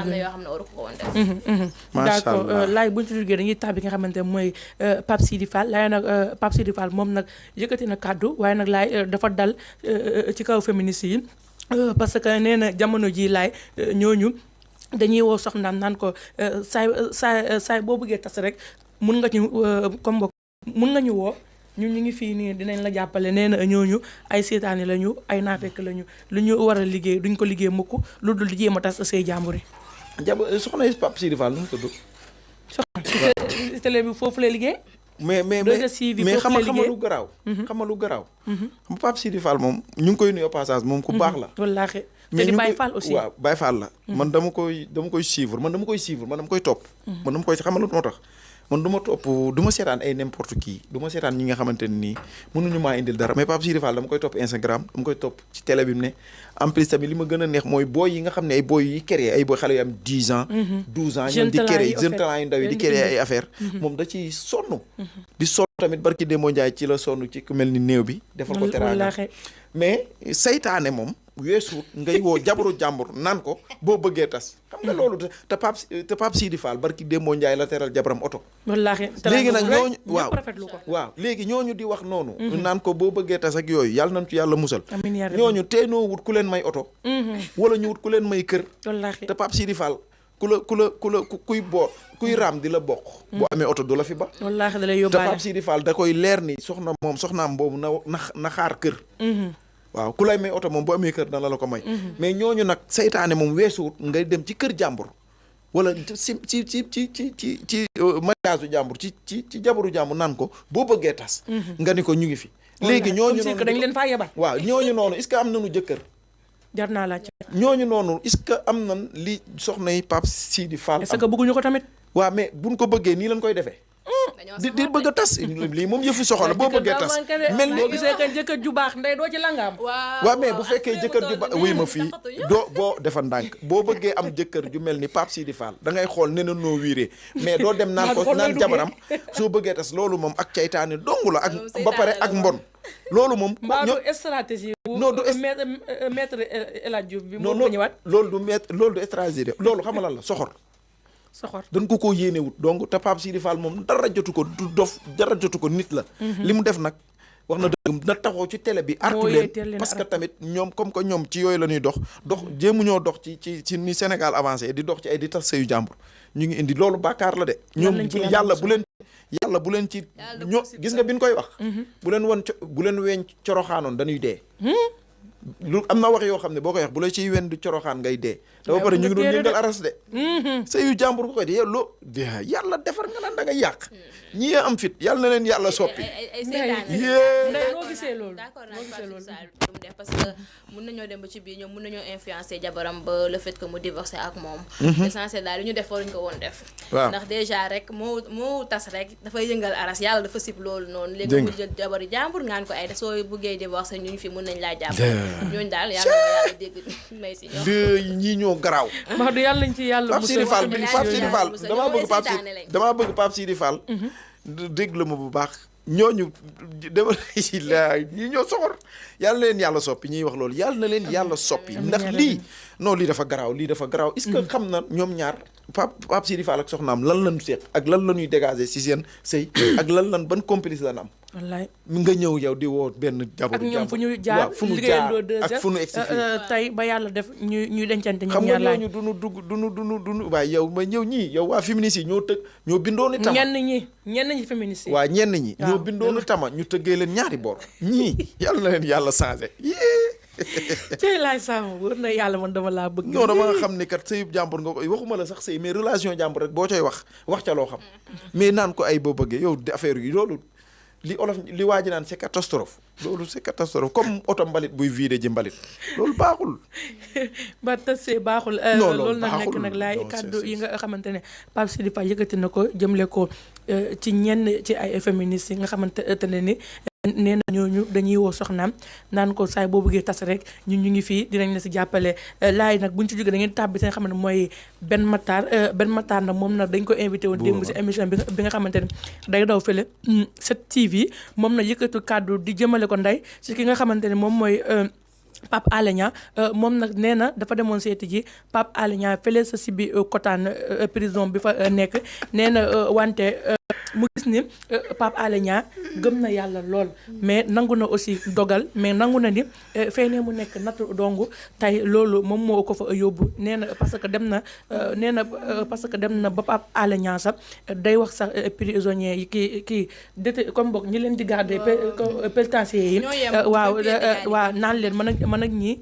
am na yoo xam ne waru ko woon def. d'accord laay bu ñu ci jógee dañuy tax bi nga xamante ne mooy Pape Sidi Fall laay nag Pape Sidi Fall moom nag yëkkati na kàddu waaye nag laay dafa dal ci kaw féministes yi parce que nee na jamono ji laay ñooñu dañuy woo soxnaam naan ko saay boo bëggee tas rek mun nga ñu comme mbokk mun nga ñu woo ñun ñu ngi fii nii dinañ la jàppale nee na ñooñu ay seetaani lañu ay naafekk lañu lu ñu war a liggéey duñ ko liggéey mukk lu dul jéem a tas say jàmbur yi. soxna yi Pape Sidi Fall nu mu tudd. soxna télé bi foofu lay liggéey. mais xam lu garaaw. xam lu garaaw. xam Pape Sidi Fall moom ñu ngi koy nuyu au passage moom ku baax la. wallaahi te di Baye Fall aussi. waaw Baye Fall la. man dama koy suivre man dama koy topp. man dama koy xam lu moo tax. man du ma topp du ma seetaan ay n'importe qui du ma seetaan ñi nga xamante ne nii mënuñu maa indil dara mais Pape Sidi Fall dama koy topp Instagram dama koy topp ci télé bi mu ne en plus tamit li ma gën a neex mooy booy yi nga xam ne ay booy yi créé ay booy xale yu am 10 ans 12 ans ñoom di créé jeune talent yu ndaw yi di créé ay affaire moom da ciy sonn di sonn tamit barki Demba Ndiaye ci la sonn ci ku mel ni néew bi defal ko teraanga mais saytaane moom weesuut ngay woo jabaru jàmbur naan ko boo bëggee tas xam nga loolu te Pape Sidi Fall barki Demba Ndiaye la teral jabaram oto wallaahi léegi nag ñooñu waaw léegi ñooñu di wax noonu naan ko boo bëggee tas ak yooyu yàlla nañ ci yàlla musal ñooñu teenoo wut ku leen may oto wala ñu wut ku leen may kër te Pape Sidi Fall kuy raam di la bokk boo amee oto du la fi ba wallaahi da lay yóbbaale te Pape Sidi Fall da koy leer ni soxnaam boobu na xaar kër waaw ku lay may oto moom bu amee kër dana la ko may mais ñooñu nag saytaane moom weesuwut ngay dem ci kër jàmbur wala ci mariage jàmbur ci jabaru jàmbur naan ko boo bëggee tas nga ni ko ñu ngi fi léegi ñooñu noonu dañ leen faa yebal waaw ñooñu noonu est-ce que am nañu jëkkër jar naa laaj ñooñu noonu est-ce que am nañ li soxna yi Pape Sidi Fall est-ce que bëgguñu ko tamit waaw mais buñ ko bëggee nii lañ koy defee di bëgg a tas lii moom yëfu soxla boo bëggee tas mel ni boo gisee que jëkkër ju baax ndey doo ci langaam waaw mais bu fekkee jëkkër ju baax wuy ma fii boo defa ndànk boo bëggee am jëkkër ju mel ni Pape Sidi Fall da ngay xool ne na noo wiiree mais doo dem naan ko naan jabaram soo bëggee tas loolu moom ak caytaane dong la ak ba pare ak mbon loolu moom mbaa du stratégie non du maître El Hadj Diouf bi moo ko ñëwaat loolu du stratégie loolu xam nga lan la soxor dañ ko yéenewut donc te Pape Sidi Fall moom dara jotu ko du dof dara jotu ko nit la li mu def nag wax na dëgg na taxaw ci télé bi artu leen parce que tamit ñoom comme que ñoom ci yooyu la ñuy dox jéemu ñoo dox ci ni Sénégal avancé di dox ci ay di tas sëyu jàmbur ñu ngi indi loolu bàkkaar la de ñoom yàlla bu leen ci ñoo gis nga bi ñu koy wax bu leen weñ coroxaanoon dañuy dee lu am na wax yoo xam ne boo koy wax bu la ciy wen du coroxaan ngay dee dafa pare ñu ngi doon yëngal aras de sëyu jàmbur ko koy de yàlla defar nga naan da nga yàq ñi am fit yàlla na leen yàlla soppi noo gisee loolu d'accord naa mu def parce que mun nañoo dem ba ci biir ñoom mun nañoo influencer jabaram ba le fait que mu divorcé ak moom l'essentiel daal li ñu def waruñu ko woon def ndax déjà rek moo tas rek dafay yëngal aras yàlla dafa sib loolu noonu léegi mu jël jabari jàmbur ngaan ko ay da soo bëggee divorcé ñu fi mun nañ laa jàpp ñooñu daal yàlla dégg may si ñii ñoo garaaw wax du yàlla lañ ci yàlla Pape Sidi Fall damaa bëgg Pape Sidi Fall dégg la ma bu baax ñooñu dama ñii ñoo soxor yàlla na leen yàlla soppi ñuy wax loolu yàlla na leen yàlla soppi ndax lii lii dafa garaaw est-ce que xam na ñoom ñaar Pape Sidi Fall ak soxnaam lan lañu seet ak lan la ñuy dégager ci seen sëy ak lan ban complice lan am wallaay nga ñëw yow di woo benn jabaru ak ñoom fu ñu jaar ak fu ñu egsi tey ba yàlla def ñuy dencante ñoom ñaar laaj xam nga ñooñu duñu waaye yow ma ñëw ñii yow waa féministes yi ñoo bindoonu tama ñenn ñi féministes yi waa ñenn ñi ñoo bindoonu tama ñu tëggee leen ñaari boor ñii yàlla na leen yàlla changé tey laay sàmm wër na yàlla man dama laa bëgg non dama xam ne kat sëyub jàmbur nga koy waxuma la sax sëy mais relation jàmbur rek boo coy wax ca loo xam mais naan ko ay boo bëggee yow affaire yi loolu li olof li waa ji naan c'est catastrophe loolu c'est catastrophe comme oto mbalit buy vidé ji mbalit loolu baaxul ba tasee baaxul loolu nag nekk nag laay kàddu yi nga xamante ne Pape Sidi Fall yëkkati na ko jëmle ko ci ñenn ci ay féministes yi nga xamante ne ni nee na ñooñu dañuy woo soxnaam naan ko saay boo bëggee tas rek ñu ngi fii dinañ la si jàppale laay nag buñ ci jógee da ngeen tàbbi si nga xam ne mooy Ben Matar nag moom nag dañ ko invité woon démb si émission bi nga xamante ne day daw fële 7TV moom nag yëkkatu kàddu di jëmale ko ndey si ki nga xamante ne moom mooy Pape Alé Niang moom nag nee na dafa demoon seeti ji Pape Alé Niang fële sa si bi Kotaan prison bi fa nekk nee na wante mu gis ni Pape Alé Niang gëm na yàlla lool mais nangu na aussi dogal mais nangu na ni fee mu nekk nattu dongu tey loolu moom moo ko fa yóbbu nee na parce que dem na ba Pape Alé Niang sax day wax sax prisonniers yi kii comme boog ñi leen di garder pénitencier yi waaw naan leen man ak ñi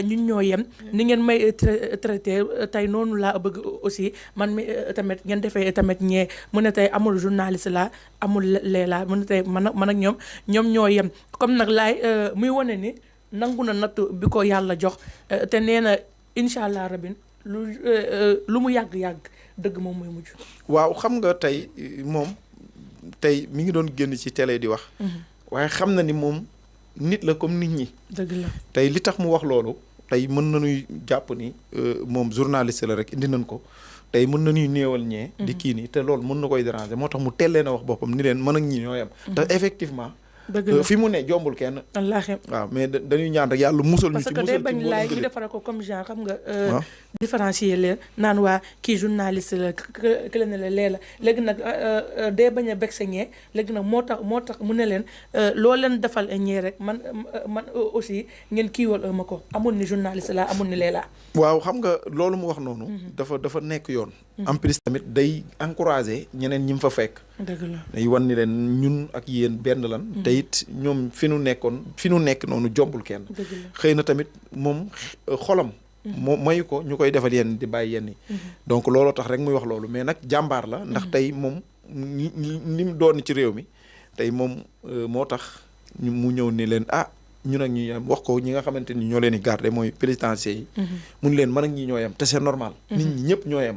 ñun ñoo yem ni ngeen may traité tey noonu laa bëgg aussi man mi tamit ngeen defee tamit ñee mu ne tey amul journaliste la amul leela mu ne tey man ak ñoom ñoo yem comme nag laay muy wane ni nangu na nattu bi ko yàlla jox te nee na incha allah rabin lu mu yàgg-yàgg dëgg moom mooy mujj. waaw xam nga tey moom tey mi ngi doon génn ci télé di wax. waaye xam na ni moom nit la comme nit ñi. dëgg la tey li tax mu wax loolu tey mën nañuy jàpp ni moom journaliste la rek indi nañ ko tey mën nañuy néewal ñee. di kii nii te loolu mën na koy déranger moo tax mu tellee na wax boppam ni leen mën ak ñi ñoo yem. te effectivement. fi mu ne jombul kenn. wallaahi waaw mais dañuy ñaan rek yàlla musal ñu ci. parce que day bañ laay ñu defara ko comme genre xam nga. différencier leen naan waa kii journaliste la kële ne la lee la léegi nag day bañ a vexé ñee léegi nag moo tax mu ne leen loo leen defal ñee rek man aussi ngeen kiiwal ma ko amul ni journaliste la amul ni lee la. waaw xam nga loolu mu wax noonu. dafa nekk yoon. en plus tamit day encourager ñeneen ñi mu fa fekk. dëgg la day wan ni leen ñun ak yéen benn lan. te it ñoom fi nu nekk noonu jombul kenn. xëy na tamit moom xolam. moom mayu ko ñu koy defal yenn di bàyyi yenn yi. donc looloo tax rek muy wax loolu mais nag jàmbaar la. ndax tey moom ni mu doon ci réew mi tey moom moo tax mu ñëw ni leen ñun ak ñi yem wax ko ñi nga xamante ni ñoo leen di garder mooy pénitencier yi. mun leen mën ak ñi ñoo yem te c'est normal. nit ñi ñëpp ñoo yem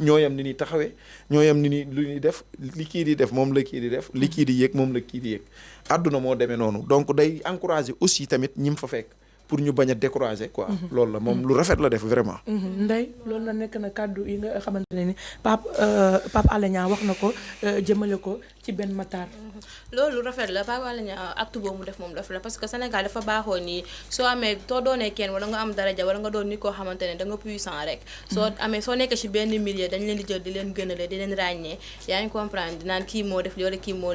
ñoo yem ni ñuy taxawee ñoo yem ni lu ñuy def li kii di def moom la kii di def li kii di yëg moom la kii di yëg àdduna moo demee noonu donc day encourager aussi tamit ñi mu fa fekk. pour ñu bañ a décourager quoi. loolu la moom lu rafet la def vraiment. Ndeye loolu la nekk na kàddu yi nga xamante ne ni Pape Alé Niang wax na ko jëmale ko ci Ben Matar. loolu rafet la Pape Alé Niang acte boobu mu def moom daf la parce que Sénégal dafa baaxoo nii soo amee soo doonee kenn wala nga am daraja wala nga doon nit koo xamante ne da nga puissant rek. soo nekkee ci benn milieu dañ leen di jël di leen gënale di leen ràññee yaa ngi comprendre dinaan kii moo def li wala kii moo